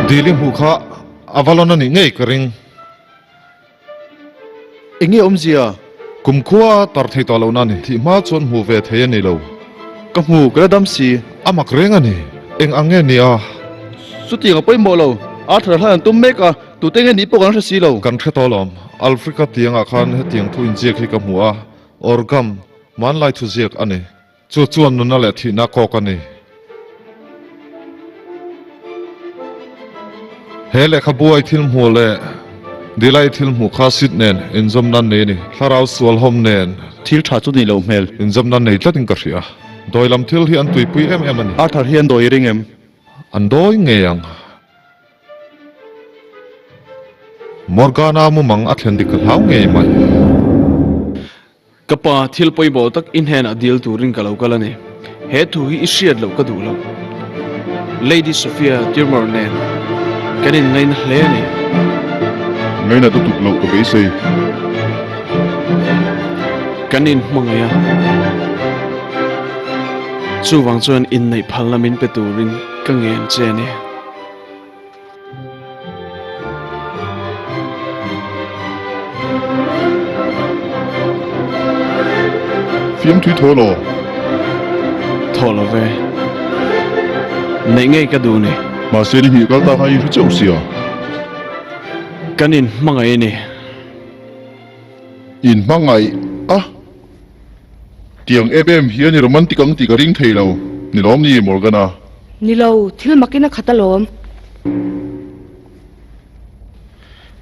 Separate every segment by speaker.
Speaker 1: Dil i hmuh kha Avalon a nih ngei ka ring.
Speaker 2: Enge awmzia?
Speaker 1: Kumkhua tar thei tawh lohna a ni. Thih hma chuan hmuh ve thei a ni lo.
Speaker 2: Ka hmu, ka la dam si.
Speaker 1: A mak reng a ni. Eng ang nge ni a?
Speaker 2: Chutiang a pawimawh lo. Arthur a hlan an tum mek a, tute nge nih pawh kan hre si lo.
Speaker 1: Kan hre tawh alawm. Alfrika tiangah khan hetiang thu inziak hi ka hmu a, Orgam, hmanlai thuziak a ni. Chu chuan nunna leh thihna kawk a ni. He lehkhabuai thil hmuh leh Dilai thil hmuh kha sit nen inzawmna an nei a ni. Thlarau sualhawm nen.
Speaker 2: Thil tha chu ni loh hmel.
Speaker 1: Inzawmna an nei tlatin ka hria. Dawi lam thil hi an tuipui em em a ni.
Speaker 2: Arthur hi an dawi i ring em?
Speaker 1: An dawi ngei ang. Morgana mumang a thlen dik ka hlau ngei mai.
Speaker 3: Ka pa, thil pawimawh tak i hnenah dil turin ka lo kal a ni. He thu hi i hriat loh ka duh lo. Lady Sophia Tirmore nen kan inngaina hle a ni.
Speaker 4: Ngaina lutuk loh ka beisei.
Speaker 3: Kan inhmangaih a. Chuvang chuan inneih phalna min pe turin ka ngen che a ni.
Speaker 4: Fiamthui thaw law?
Speaker 3: Thaw lo ve. Neih ngei ka duh ni.
Speaker 4: Mahse ni hnih kal ta khan i hre chauh sia.
Speaker 3: Kan inhmangaih a ni.
Speaker 4: Inhmangaih a? Tiang em em hian i romantic ang tih ka ring thei lo, ni lawm ni Morgana?
Speaker 5: Ni lo, thil makin a khat alawm.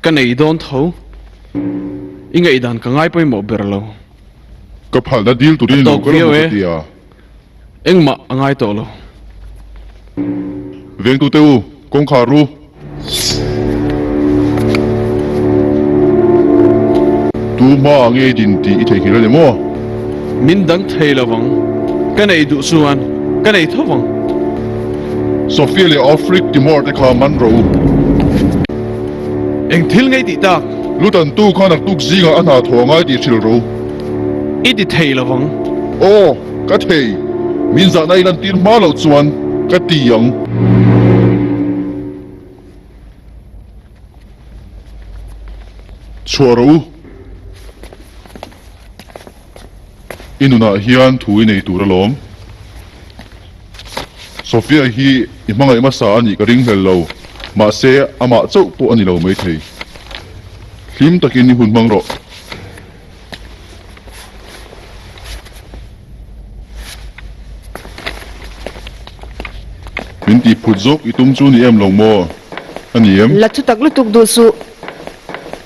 Speaker 3: Ka nei dawn tho. I ngaihdan ka ngai pawimawh ber lo.
Speaker 4: Ka phalna dil turin i lo kal ang maw ka ti a.
Speaker 3: Engmah a ngai tawh lo.
Speaker 4: Vengtute u, kawngkhar ru. Tu hmaah nge i din tih i theihnghilh a ni maw?
Speaker 3: Min dang thei lo vang. Ka nei duh chuan ka nei tho vang.
Speaker 4: Sophia leh Alfred Timor te kha man rawh u.
Speaker 3: Eng thil ngei tih tak?
Speaker 4: Lutantu kha naktuk zingah a hna thaw a ngai tih hrilh rawh u.
Speaker 3: I ti thei lo vang.
Speaker 4: Aw! Ka thei, min zahna i lantir hma loh chuan ka ti ang. Chhuah rawh u. I nunah hian thu i nei tur alawm. Sophia hi i hmangaih hmasa a nih ka ring hlel lo, mahse amah chauh pawh a ni lo maithei. Hlim takin i hun hmang rawh. Min tih phut zawk i tum chu ni em lo maw? A ni em?
Speaker 5: La thutak lutuk duh suh.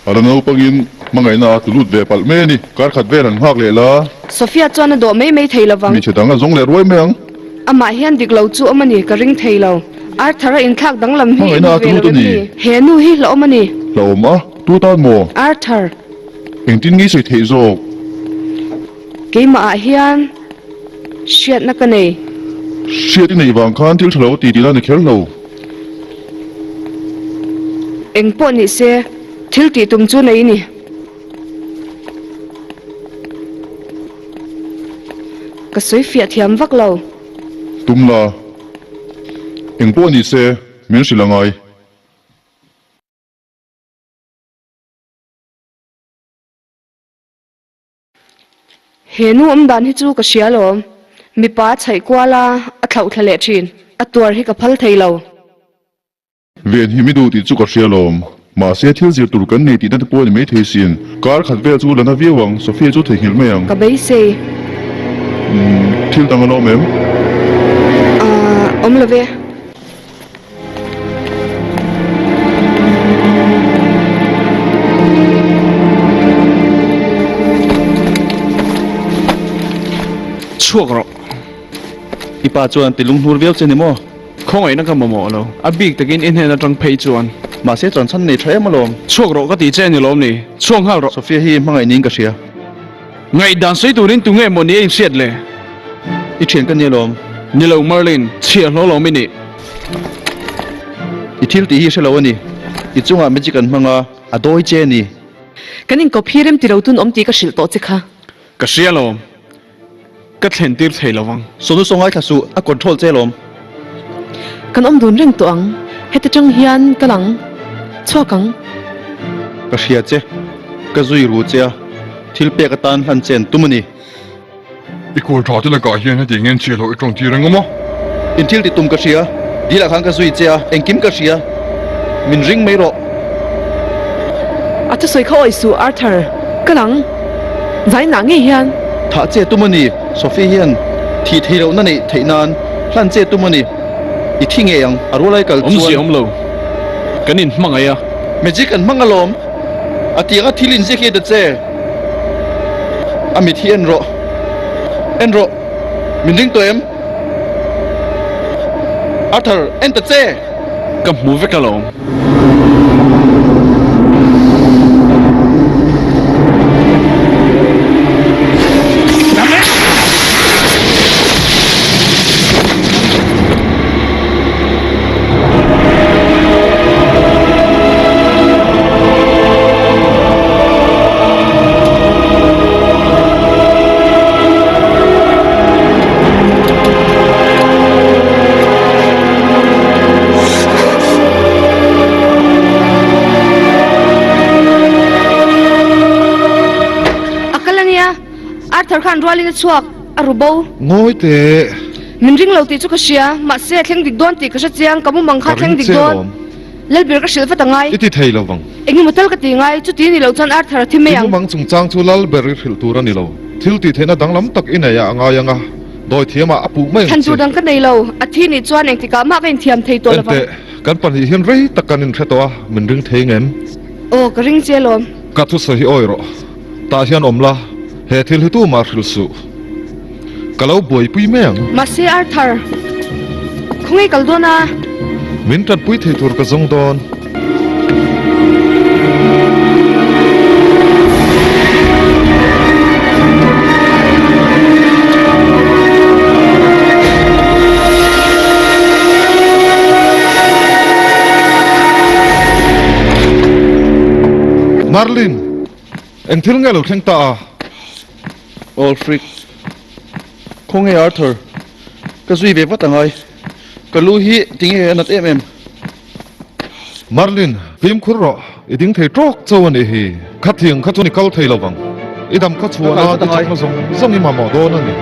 Speaker 4: A la naupangin hmangaihna a tlu lut ve palh mai a ni. Kar khat vel an nghak leh la.
Speaker 5: Sophia chuan a dawh mai mai thei lovang.
Speaker 4: Hmeichhe dang a zawng leh ruai mai ang.
Speaker 5: Amah hian dik lo chu awm a ni, ka ring thei lo. Arthur a inthlak danglam hi i
Speaker 4: Hmangaihna
Speaker 5: hmu
Speaker 4: a
Speaker 5: ve
Speaker 4: tlu
Speaker 5: lo
Speaker 4: lut a
Speaker 5: em
Speaker 4: ni.
Speaker 5: ni? He nu hi hlauhawm a ni.
Speaker 4: Hlauhawm a? Tu tan maw?
Speaker 5: Arthur.
Speaker 4: Engtin nge sawi theih zawk?
Speaker 5: Keimah ah hian hriatna ka nei.
Speaker 4: Hriat i neih vang khan thil tha lo ti tihna ni kher lo.
Speaker 5: Eng pawh ni se, thil tih tum chu nei ni. Ka sawi fiah thiam vak lo.
Speaker 4: Tum la. Eng pawh ni se, min hrilh a ngai.
Speaker 5: He nu awm dan hi chu ka hria alawm. Mipa a chhaih kual a, a thlauh thla leh thin. A tuar hi ka phal thei lo.
Speaker 4: Ven hi mi duh tih chu ka hria alawm. Mahse thil zir tur kan nei tihna te pawh a ni maithei sin. Kar khat vel chu la na viau ang, Sophia chu theihnghilh mai ang.
Speaker 5: Ka beisei.
Speaker 4: Umm, thil dang a la awm em?
Speaker 5: Ahh, awm lo ve.
Speaker 3: Chhuak rawh.
Speaker 2: I pa chuan ti lunghnur viau che ni maw?
Speaker 3: Khawngaihna ka mamawh lo. A bik takin i hnen atang phei chuan.
Speaker 2: Mahse chuan chhan nei tha em alawm.
Speaker 3: Chhuak rawh ka ti che ni lawm ni? Chhuak nghal rawh.
Speaker 2: Sophia hi hmangaih niin ka hria.
Speaker 3: Ngaihdan sawi turin tunge maw ni a inhriat le?
Speaker 2: I thian ka ni alawm.
Speaker 3: Ni lo Merlin, chhiah hlaw lawm i nih.
Speaker 2: I thil tih hi hre lo a ni. I chungah magic an hmang a, a dawi che a ni.
Speaker 5: Kan inkawp hi rem ti lo tun awm tih ka hrilh tawh che kha.
Speaker 3: Ka hria alawm. Ka thlen tir thei lo ang.
Speaker 2: Sonu saw ngaithla suh, a control che alawm.
Speaker 5: Kan awm dun reng tawh ang.
Speaker 6: Heta tang hian kal ang. Chhuak ang.
Speaker 2: Ka hria che. Ka zui ru che a, thil pek atan hlan che an tum a ni.
Speaker 7: I kawl tha te lakah hian hetiang hian chhiah loh i tawng tir ang awm a?
Speaker 2: In thil ti tum ka hria, dil ah khan ka zui che a, engkim ka hria. Min ring mai rawh.
Speaker 6: A thusawi kha awih suh Arthur, kal ang. Zainah ngei hian.
Speaker 2: Thah che tum a ni, Sophie hian thih theih lohna neih theih nan hlan che tum a ni. I thi ngei ang, a rualai kal chuan.
Speaker 3: Awmzia awm lo, kan inhmangaih a.
Speaker 2: Magic an hmang alawm. A tianga thil inziak hi a ta che. A mit hi en rawh. En rawh. Min ring tawh em? Arthur, en ta che!
Speaker 3: Ka hmu vek alawm.
Speaker 5: A kal ania, Arthur khan rualin a chhuak, a ru bo.
Speaker 1: Ngawi teh.
Speaker 5: Min ring lo tih chu ka hria, mahse a thleng dik dawn tih ka hre chiang, ka mumang kha a
Speaker 1: Ka
Speaker 5: thleng
Speaker 1: ring
Speaker 5: dik
Speaker 1: che
Speaker 5: dawn.
Speaker 1: alawm.
Speaker 5: Lalber ka hrilh vat a ngai.
Speaker 1: I ti thei lo vang.
Speaker 5: Eng emaw tal ka ti ngai, chuti ni lo chuan Arthur a thi mai
Speaker 1: I
Speaker 5: ang.
Speaker 1: mumang chungchang chu Lalber i hrilh tur a ni lo. Thil tih theihna danglam tak i nei a a ngai ang a, dawithiamah a puh mai ang
Speaker 5: Thlan
Speaker 1: che.
Speaker 5: tur dang ka nei lo, a thi nih chuan engtikah mah ka inthiam thei tawh lo vang.
Speaker 1: Enteh, kan pahnih hian rei tak kan inhre tawh a, min ring thei ngem?
Speaker 5: Aw, ka ring che alawm.
Speaker 1: Ka thusawi hi awi rawh. Tah hian awm la, he thil hi tumah hrilh suh. Ka lo buaipui mai ang.
Speaker 5: Mahse Arthur, khawnge kal dawn a?
Speaker 1: Min tanpui thei tur ka zawng dawn. Marlin! Eng thil nge lo thleng ta a?
Speaker 2: Alfred, Khawnge Arthur? Ka zui ve vat angai. Ka lu hi tinge a nat em em?
Speaker 1: Marlin, fimkhur rawh, i ding thei tawk chauh a nih hi. Khathiang kha chuan i kal thei lo vang. I dam kha chhuan a, i chakna zawng zawng i mamawh dawn a ni.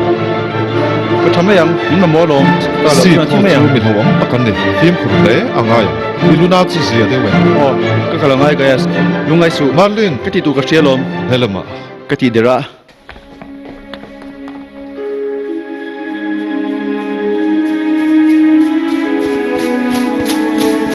Speaker 2: Ka tha mai ang, min mamawh alawm. Ka loh chuan a thi mai ang.
Speaker 1: Seat ho chu mi hlauhawm tak an ni. Fimkhur hle a ngai ang. I luna chu zia deuh em?
Speaker 2: Aw, ka kal angai Gaius. Lungngai suh.
Speaker 1: Marlin!
Speaker 2: Ka ti tur ka hria alawm.
Speaker 1: Helamah.
Speaker 2: Ka ti der a.